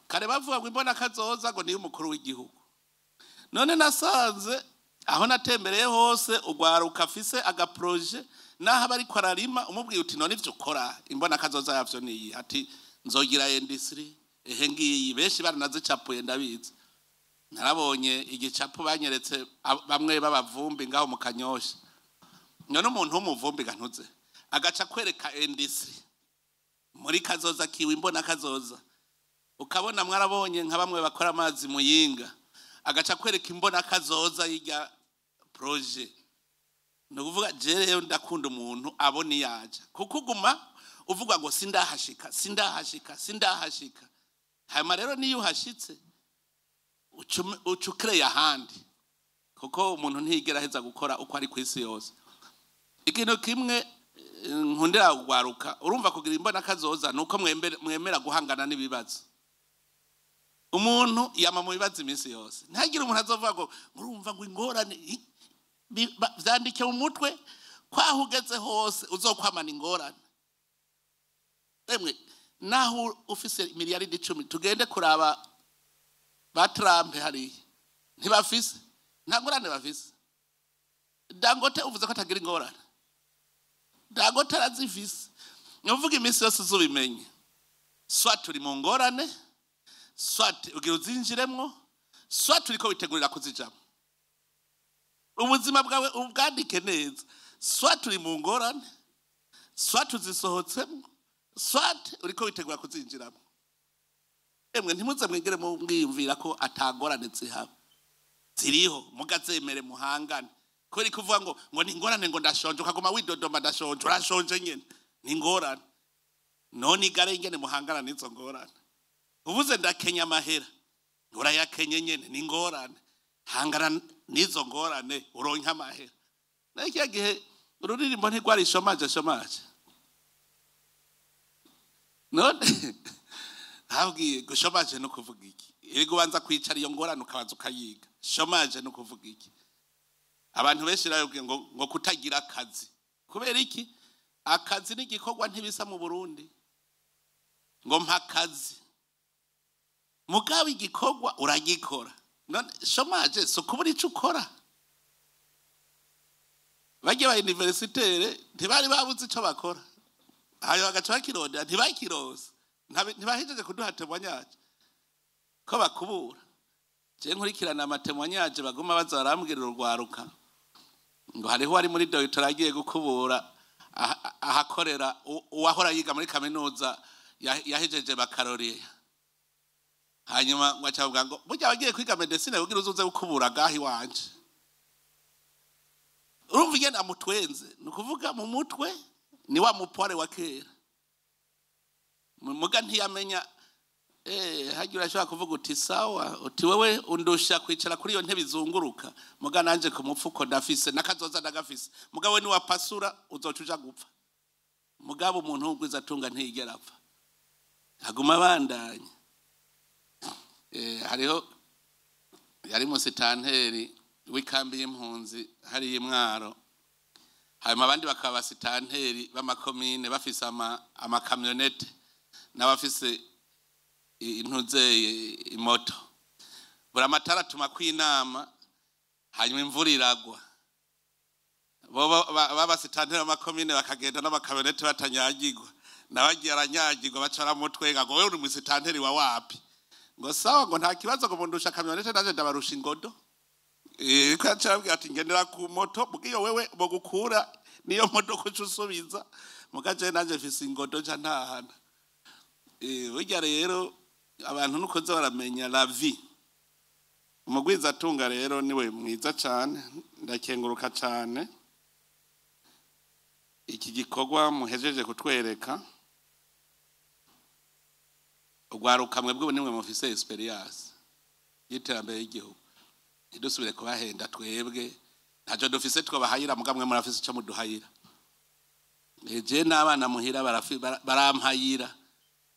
Kare bavuga ngo imbona kazoza ngo niyo umukuru w'igihugu. None nasanze aho natembereye hose ugwaruka afise agaprojet, naho bari kwararima umubwiye uti none ivyo ukora imbona kazoza yavyo niyi, ati nzogira industry ehe ngiyi. Benshi baranazicapuye ndabizi. Narabonye igicapu banyeretse bamwe babavumbi ngaho mu Kanyosha. None umuntu w'umuvumbi gantuze agaca kwereka industry muri kazoza kiwe imbona kazoza. Ukabona mwarabonye nka bamwe bakora amazi muyinga agaca kwereka imbona kazoza y'irya projet. Nukuvuga je rero ndakunda umuntu abona yaje, kuko uguma uvuga ngo sindahashika sindahashika sindahashika. Hanyuma rero niyo uhashitse ucukreye ahandi, kuko umuntu ntiyigera aheza gukora uko ari kwisi yose. Ikintu kimwe nkundira kugwaruka, urumva kugira imbona kazoza nuko mwemera guhangana n'ibibazo. Umuntu yama mu bibazo iminsi yose. Ntagire umuntu azovuga ngo murumva ngo ingorane vyandike mu mutwe kwaho ugeze hose uzokwamana ingorane. Emwe naho ufise miliyaridi 10 tugende kuraba ba Trump hari ntibafise, nta ngorane bafise. Dangote uvuze ko atagira ingorane, Dangote arazifise. Nuvuga iminsi yose uzubimenye, soit turi mu ngorane, soit ugira uzinjiremwo, soit uriko witegurira kuzijamwo. Ubuzima bwawe ubwandike neza, soit turi mu ngorane, soit uzisohotsemwo, soit uriko witegura kuzinjiramo. Emwe ntimuze mwigere mwiyumvira ko atangorane zihaba, ziriho mugazemere muhangane. Kubera kuvuga ngo ngo ni ingorane ngo ndashonje, ukaguma widodoma ndashonje, urashonje nyene ni ingorane. None igare ingene muhangana n'izo ngorane. Uvuze ndakenya amahera, urayakenye nyene ni ingorane. Hangana n'izo ngorane uronke amahera. Naho kiya gihe ururirimbo ntigwari chômage chômage. None ntabwiye ngo chômage no kuvuga iki? Erega ubanza kwicara iyo ngorane ukabanza ukayiga. Chômage no kuvuga iki? Abantu benshi rero ngo kutagira akazi. Kubera iki? Akazi n'igikorwa ntibisa mu Burundi. Ngo mpa akazi. Mugabo igikorwa uragikora. None chômage so kubura ico ukora. Bagiye ba universitaire ntibari babuze ico bakora. Hayo bagaca bakirondera ntibakirose. Ntibahejeje kuduha témoignage ko bakubura. Je nkurikirana amatémoignage baguma baza barambwira urwaruka ngo hariho ari muri doctorat agiye gukubura ahakorera uwahora yiga muri kaminuza yahejeje baccalauréat. Hanyuma ngo acavuga ngo burya abagiye kwiga médecine kugira uzuze gukubura gahi wanje. Urumva ingene amutwenze, ni ukuvuga mu mutwe ni wa mupware wa kera. Muga ntiyamenya hagira urashobora kuvuga uti sawa, uti wewe undusha kwicara kuri iyo ntebe izunguruka, muga nanje ku mupfuko ndafise nakazoza ndagafise, muga we ni wapasura uzoca uja gupfa. Mugabo umuntu w'ugwiza atunga ntiyigera apfa, aguma abandanya. Hariho yari musitanteri w'ikambi y'impunzi hari imwaro, hanyuma abandi bakaba basitanteri b'amakomine bafise amakamyonete n'abafise intuzeye imoto. Buramatari atuma kwinama, hanyuma imvura iragwa, bo babasitantera amakomine bakagenda n'amakabonete batanyagirwa, nabagiye aranyagirwa, baca baramutwenga ngo: "Wewe uri umusitanteri wa wapi?" Ngo: "Sawa," ngo: "Nta kibazo," ngo: "Mundusha kamyonete, nanje ndabarusha ingodo." Ko yaciye ababwira ati: "Ngendera ku moto bwiyo, wewe bogukura niyo modoka uca usubiza mugaje, nanje mfise ingodo nca ntahana." Burya rero abantu nuko za baramenya la vie. Umugwizatunga rero niwe mwiza cane. Ndakenguruka cane iki gikorwa muhejeje kutwereka. Urwaruka mwebwe nimwe mufise expérience y'iterambere y'igihugu, ntidusubire kubahenda. Twebwe ntacyo dufise twabahayira, muga mwe murafise ico muduhayira. Eje n'abana muhira barampayira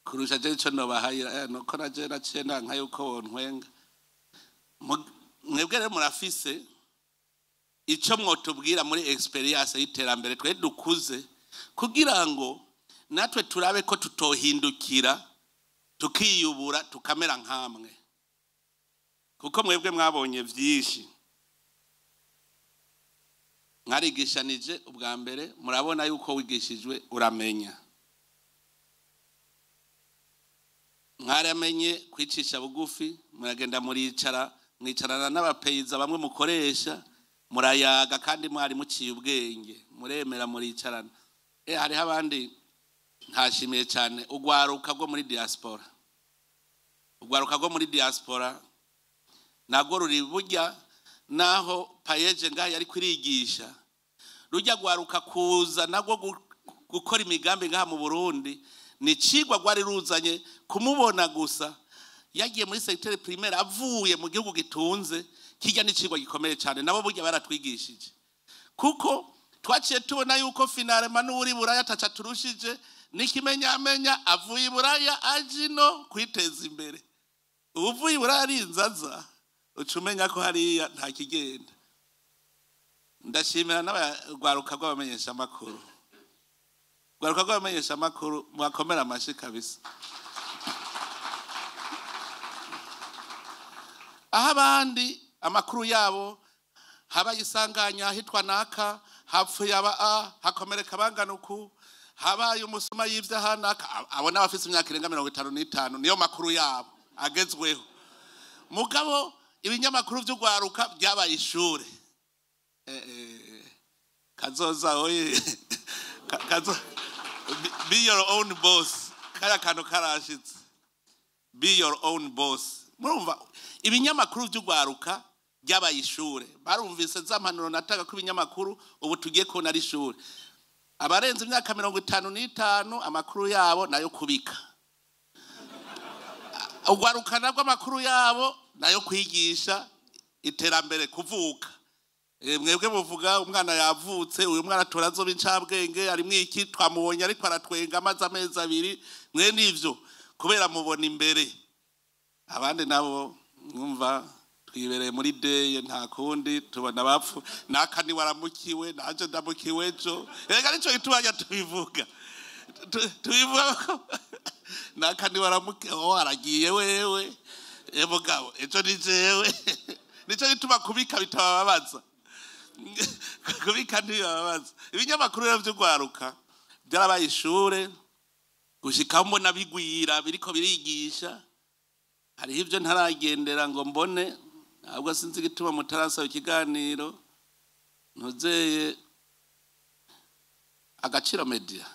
kurusha je ico nobahayira. Nuko naje naciye nanka yuko wontwenga. Mwebwe rero murafise ico mwotubwira muri expérience y'iterambere, twe dukuze, kugira ngo natwe turabe ko tutohindukira tukiyubura tukamera nkamwe, kuko mwebwe mwabonye vyinshi, mwarigishanije ubwa mbere, murabona yuko wigishijwe uramenya. Mwaramenye kwicisha bugufi, muragenda muricara, mwicarana n'abapeyiza bamwe mukoresha, murayaga, kandi mwari muciye ubwenge, muremera muricarana. Hariho abandi ntashimiye cyane, urwaruka rwo muri diaspora. Urwaruka rwo muri diaspora ntabwo ruri burya, naho PAEEJ ngaho yari kurigisha rujya rwaruka kuza nabwo gukora imigambi ngaha mu Burundi, ni cigwa rwari ruzanye. Kumubona gusa yagiye muri secteur primaire avuye mu gihugu gitunze kijya, ni cigwa gikomeye cyane. Nabo burya baratwigishije, kuko twaciye tubona yuko finalement n'uri Buraya ataca turushije, n'ikimenyamenya avuye i Buraya aje ino kwiteza imbere. Uvuye i Buraya ari inzaza, uca umenya ko hariya nta kigenda. Ndashimira n'abarwaruka rw'abamenyeshamakuru. Rwaruka rw'abamenyeshamakuru, mwakomera amashyi kabisa. Aho abandi amakuru yabo habaye isanganya hitwa naka, hapfuye aba a, hakomereka bangana uku, habaye umusuma y'ivyo ahanaka, abo n'abafise imyaka irenga 55, niyo makuru yabo agezweho. Mugabo ibinyamakuru vy'urwaruka byabaye ishure. Kazoza oye kazo be your own boss, kaya kantu karashitse, be your own boss. Murumva ibinyamakuru vy'urwaruka byabaye ishure, barumvise za mpanuro natanga ko ibinyamakuru ubu tugiye kubona ari ishure. Abarenze imyaka 55 amakuru yabo nayo kubika, urwaruka narwo amakuru yabo nayo kwigisha iterambere kuvuka. Mwebwe muvuga umwana yavutse, uyu mwana turazoba incabwenge, arimwo iki, twamubonye ariko aratwenga amaze amezi 2. Mwe nivyo kubera mubona imbere, abandi nabo mwumva twibereye muri deye, nta kundi tubona bapfu naka ni waramukiwe, nanje ndamukiwe ejo. Reka nico gituma tubivuga, tubivuga ko naka ni waramukiwe, oh aragiye wewe, mugabo ejo ni jewe. Nico gituma kubika bitababaza, kubika ntibibabaza. Ibinyamakuru rero vy'urwaruka byarabaye ishure, gushika mbona bigwira biriko birigisha. Hariho ivyo ntaragendera ngo mbone, ahubwo sinzi igituma mutarasaba ikiganiro. Ntuzeye Agaciro Media,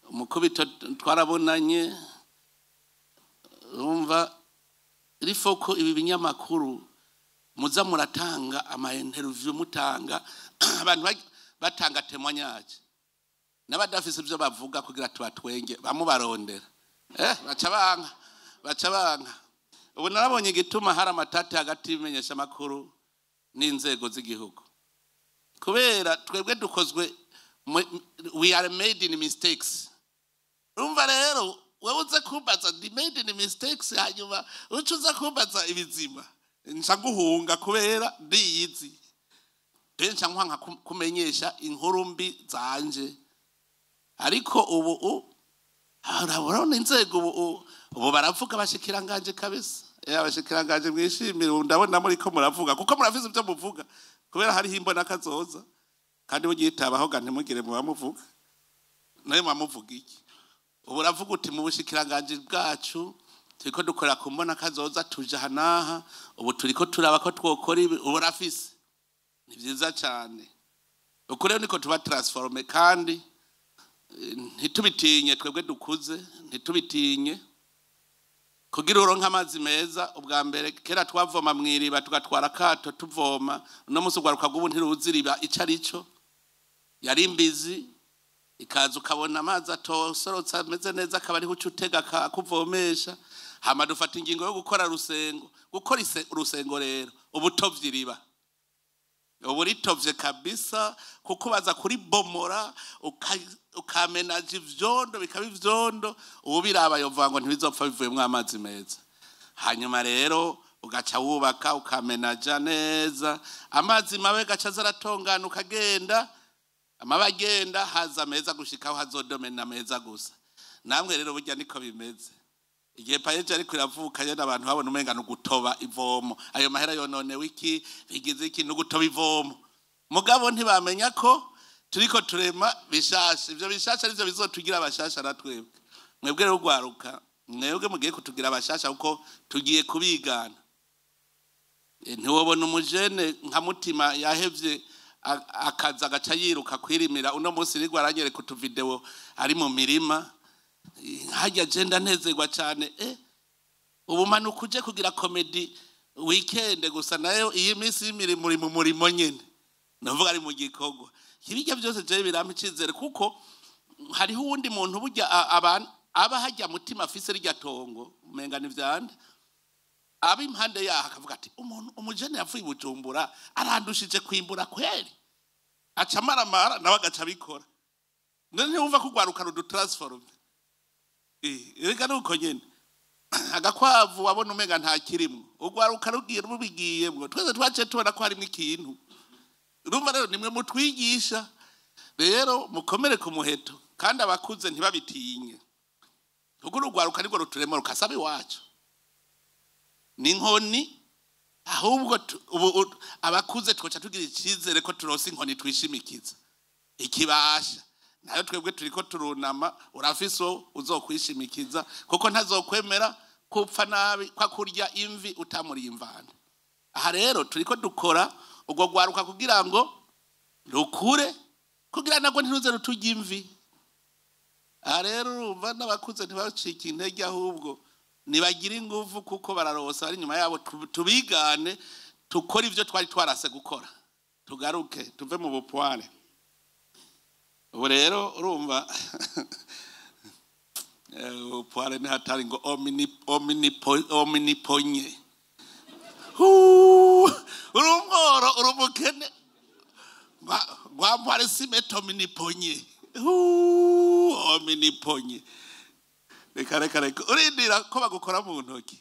umukubito twarabonanye, urumva rifoko ibi binyamakuru muza muratanga ama interview, mutanga abantu batanga témoignage n'abadafise ivyo bavuga kugira tubatwenge, bamubarondera baca banka, baca banka. Ubu narabonye igituma hari amatati hagati y'ibimenyesha makuru n'inzego z'igihugu, kubera twebwe dukozwe, we are made in mistakes. Urumva rero wewe uze kumbaza ndi made in mistakes, hanyuma uca uza kumbaza ibizima, nca guhunga kubera ndiyizi. Rero nca nkanka kumenyesha inkuru mbi zanje. Ariko ubu urabona inzego ubu baravuga bashikiranganje kabisa. Abashikiranganji mwishimire, ubu ndabona muriko muravuga kuko murafise ivyo muvuga, kubera hariho imbona kazoza, kandi bugitabaho ga ntimugire muba muvuga nayo muba muvuga iki. Ubu uravuga uti mu bushikiranganji bwacu turiko dukora ku mbona kazoza, tuja aha n'aha, ubu turiko turaba ko twokora ibi, ubu urafise. Ni vyiza cane. Uko rero niko tuba transforme, kandi ntitubitinye, twebwe dukuze ntitubitinye. Kugira uronke amazi meza, ubwa mbere kera twavoma mw'iriba tugatwara akato tuvoma. Uno munsi urwaruka rw'ubu ntiruzi iriba ico arico, yari imbizi ikaza ukabona amazi atosorotse ameze neza, akaba ariho uca utega akuvomesha. Hama dufata ingingo yo gukora rusengo. Gukora urusengo rero uba utovye iriba, uba uritovye kabisa, kuko baza kuribomora ukamenaja ivyondo bikaba ivyondo. Ubu biraba yovuga ngo ntibizopfa bivuyemwo amazi meza. Hanyuma rero ugaca wubaka ukamenaja neza, amazi mabi gaca aza aratongana, ukagenda amabi agenda haza meza gushikaho hazodomena meza gusa. Namwe rero burya niko bimeze. Igihe PAEEJ ariko iravuka nyene abantu babona umenga nugutoba ivomo, ayo mahera yononewe iki, bigize iki, nugutoba ivomo. Mugabo ntibamenya ko turiko turema bishasha. Ivyo bishasha arivyo bizotugira abashasha na twebwe. Mwebwe rero urwaruka, mwebwe mugiye kutugira abashasha kuko tugiye kubigana. Ntiwobona umujene nka Mutima yahevye akaza agaca yiruka kwirimira. Uno munsi nirwo aranyereka utuvideo ari mu mirima hajya, je ndanezerwa cane. Ubu manuka uje kugira comédie weekend gusa, nayo iyi minsi y'imirimo uri mu murimo nyene, ndavuga ari mu gikorwa. Ibijya byose je birampa icizere, kuko hariho uwundi muntu burya abantu aba hajya Mutima afise rirya tongo umenga ni vyande, aba impande yaho akavuga ati umuntu umujene yavuye i Bujumbura arandushije kwimbura kweri, aca amaramara nawe agaca abikora. None ntiwumva ko urwaruka rudutransforme? Reka nuko nyene agakwavu wabona umenga nta kirimwo, urwaruka rugiye rubigiyemwo, twese twaciye tubona ko harimwo ikintu. Urumva rero nimwe mutwigisha, rero mukomere ku muheto, kandi abakuze ntibabitinye, kuko urugwaruka nirwo ruturema rukasaba iwacu ni inkoni. Ahubwo ubu abakuze twoca tugira icizere ko turonse inkoni twishimikiza ikibasha nayo. Twebwe turiko turunama, urafise uwo uzokwishimikiza, kuko ntazokwemera kupfa nabi kwa kurya imvi utamuriye imvana. Aha rero turiko dukora ubwo rwaruka kugira ngo rukure, kugira nabwo ntiruze ruturya imvi. Aha rero urumva n'abakuze ntibacike intege, ahubwo nibagire inguvu, kuko bararosa bari inyuma yabo. Tubigane, tukore ivyo twari twarase gukora, tugaruke tuve mu bupware. Ubu rero urumva ubupware ni hatari, ngo omniponye. Huu, uri umworo, uri umukene, rwampware simeto omniponye. Huu, omniponye, reka reka reka, urindira ko bagukora mu ntoki.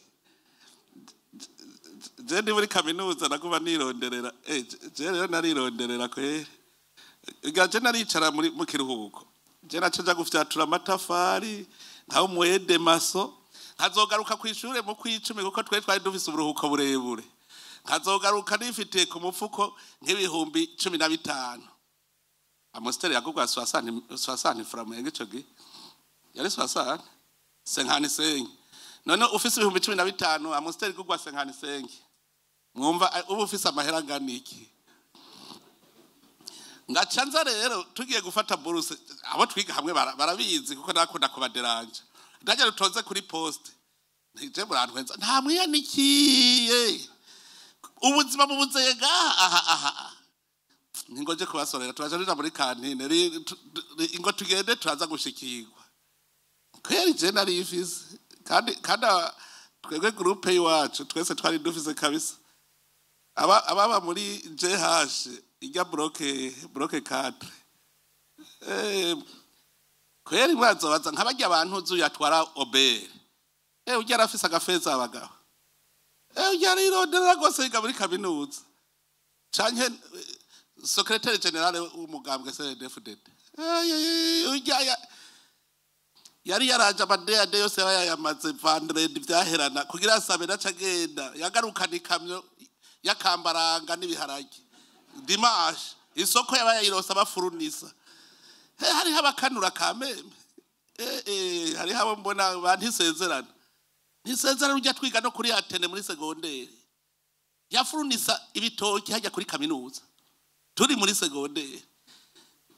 Je ndi muri kaminuza naguma nironderera, je rero narironderera kweri. Ga je naricara muri mu kiruhuko, je naca nja gufyatura amatafari nka umwede maso, nkazogaruka ku ishure mu kwicumi, kuko twari dufise uburuhuko burebure, nkazogaruka nifitiye ku mufuko nk'ibihumbi 15. Amstel yagurwa 60 francs mu ico gihe, yari 60 55. None ufise ibihumbi 15, Amstel igurwa 55, mwumva uba ufise amahera angana iki? Ngaca nza rero tugiye gufata buruse, abo twiga hamwe barabizi kuko nakunda kubaderanja. Ndajya rutonze kuri poste, ntije murantwenza, nta mwiyanikiye ubuzima bubuzeye ngaha aha aha aha. Ningo je kubasorera, turaja tuja muri cantine, ingo tugende turaza gushikirwa kweri. Je nari ifise, kandi twebwe groupe y'iwacu twese twari dufise kabisa. Aba ababa muri JH ijya bloc 4, kweri mwazobaza nkabarya abantu uzuye atwara obere, ujya arafise agafeza abagabo, ujya arironderera rwose, yiga muri kaminuza canke secrétaire général w'umugambwe CNDD-FDD. Ujya Yari yaraje amadeyade yose yaba yayamaze vendredi vyaherana kugira asabe naca agenda yagarukana ikamyo y'akambaranga n'ibiharage. Dimanche isoko yaba yayirose abafurunisa. Hariho abakanura kameme. Hariho abo mbona ba ntisezerana. Ntisezerana ujya twiga no kuri Atene muri segonderi. Yafurunisa ibitoki hajya kuri kaminuza. Turi muri segonderi.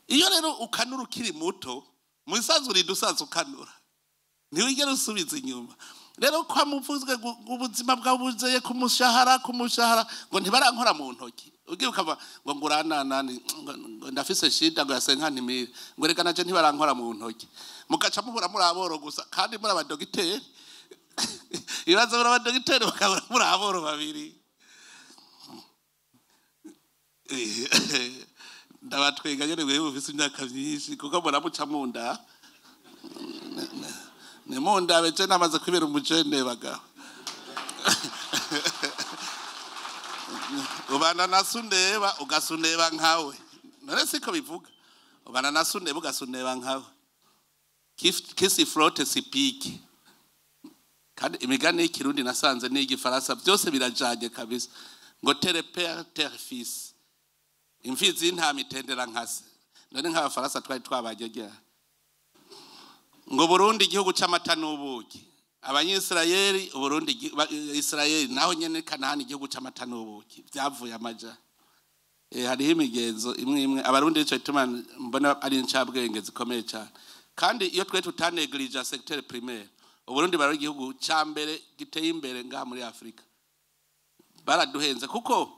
Iyo rero ukanura ukiri muto, musanzwe urinda usanzwe ukanura. Ntiwigera usubiza inyuma. Rero kwa muvuzwe ubuzima bwabuzeye ku mushahara ngo ntibarankora mu ntoki. Ugiye ukava ngo ngurananani ngo ndafise shida ngo yasenka ntimire. Ngo reka naje ntibarankora mu ntoki. Mugaca muhura muri aboro gusa kandi muri abadogiteri. Ibibazo muri abadogiteri bakabura muri aboro babiri. Ndabatwenga nyene mwe mufise imyaka myinshi kuko muramuca munda. Ni munda beje namaze kwibera umujene bagabo. Ubana na sundeba ugasuneba nkawe. None siko bivuga. Ubana na sundeba ugasuneba nkawe. Kisi flotte sipiki. Kandi imigani y'ikirundi nasanze n'igifaransa byose birajanye kabisa. Ngo terre père terre fils. Imfizi y'intama itendera nkase. None nk'abafaransa twari twabajya. Ngo Burundi igihugu c'amata n'ubuki. Abanyisirayeli Burundi Isirayeli naho nyene Kanahani igihugu c'amata n'ubuki. Byavuye amaja. Hariho imigenzo imwe imwe abarundi ico ituma mbona ari incabwenge zikomeye cyane. Kandi iyo twe tutanegirija secteur primaire, Uburundi bari igihugu ca mbere giteye imbere ngaha muri Afrika. Baraduhenze kuko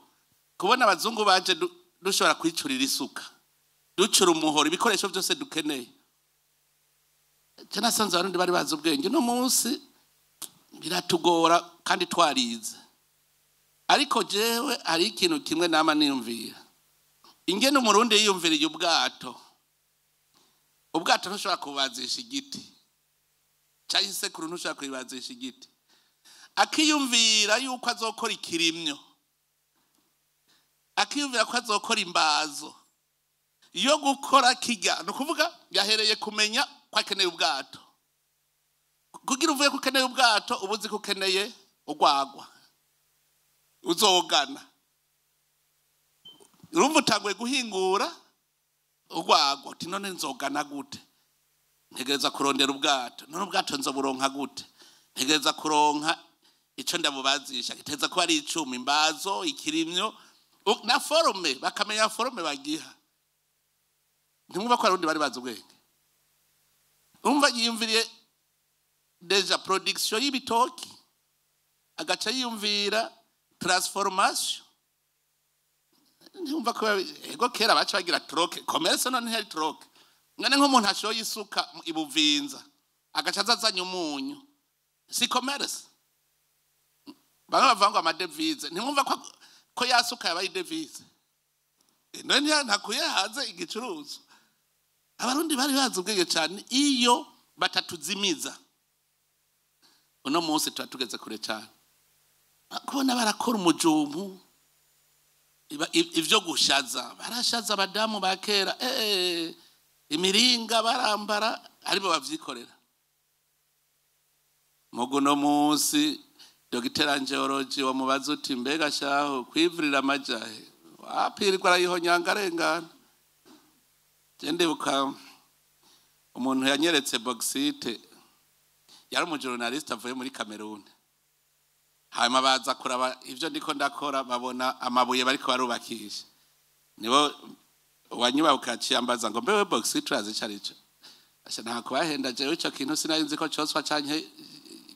kubona abazungu baje dushobora kwicurira isuka, ducura umuhoro, ibikoresho byose dukeneye. Nasanze abarundi bari bazi ubwenge no munsi biratugora kandi twarize. Ariko jewe hari ikintu kimwe nama niyumvira. Ingene umurundi yiyumviriye ubwato. Ubwato ntushobora kubazisha igiti. Cyangwa isekuru ntushobora kubazisha igiti. Akiyumvira yuko azokora ikirimyo. Akiyumvira ko azokora imbazo. Iyo gukora kijya no kuvuga yahereye kumenya ko akeneye ubwato. Kugira uvuye ko ukeneye ubwato ubuzi ko ukeneye urwagwa. Uzogana. Urumva utanguye guhingura urwagwa uti none nzogana gute? Ntegereza kurondera ubwato. None ubwato nzoburonka gute? Ntegereza kuronka ico ndabubazisha. Giteza ko ari icuma, imbazo, ikirimyo na forme, bakamenya forme bagiha. Ntimwumva ko abarundi bari bazi ubwenge. Umva yiyumviriye deja production y'ibitoki, agaca yiyumvira transformation. Ntimwumva ko ego kera baca bagira troke, commerce none ntiyari troke. Ngane nk'umuntu ashoye isuka ibuvinza, agaca azazanye umunyu. Si commerce. Bamwe bavuga ngo amadevise, ntimwumva ko yasuka yabaye devise. None ntakuye hanze igicuruzwa. Abarundi bari bazi ubwenge cyane iyo batatuzimiza. Uno munsi tuba tugeze kure cyane. Kubona barakora umujumbu ivyo gushaza, barashaza abadamu ba kera, imiringa barambara aribo bavyikorera. Mugu no munsi Dr. Angeology wamubaza uti mbega shaho kwivurira amajahe wapirirwa arayihonyanga arengana. Ndibuka umuntu yanyeretse bauxite yari umujournaliste avuye muri Cameroon. Hanyuma baza kuraba ivyo ndiko ndakora babona amabuye bariko barubakisha. Nibo wanyubabuka aciyambaza ngo mbewe bauxite urazi ico? Asha nta kubahenda jewe ico kintu sinari nzi ko coswa canke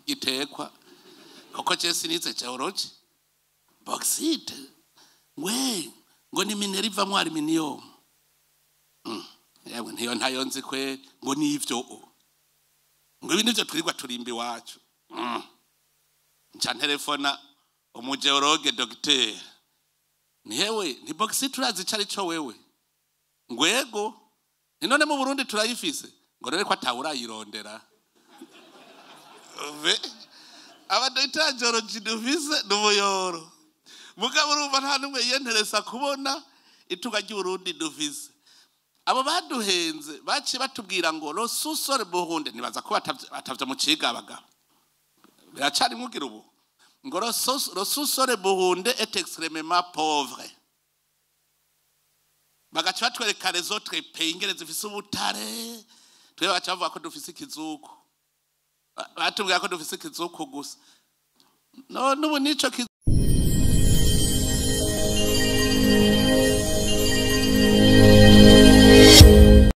gitekwa. Kuko je sinize geology. Bauxite we ngo ni mineri ivamwo aluminium. Yabwo ntiyo ntayo nzi kwe ngo nivyo. Ngo ibi nivyo twirirwa turimba iwacu. Nca ntelefona umugeologue docteur. Ni hewe ni bauxite urazi ico arico wewe? Ngwego ni none mu Burundi turayifise. Ngo rero ko atawurayirondera. Abadokiteri geology dufise n'umuyoro. Mugabo urumva nta numwe yiyenteresa kubona itunga ry'Uburundi dufise. Abo baduhenze baciye batubwira ngo le sous-sol burundais, nibaza ko batavyo mu ciga abagabo, biracari mwugira ubu ngo le sous-sol burundais est extrêmement pauvre. Bagaca batwereka les autres pays ingene zifise ubutare, twe bagaca bavuga ko dufise ikizuku. Batubwira ko dufise ikizuku gusa. No n'ubu nico.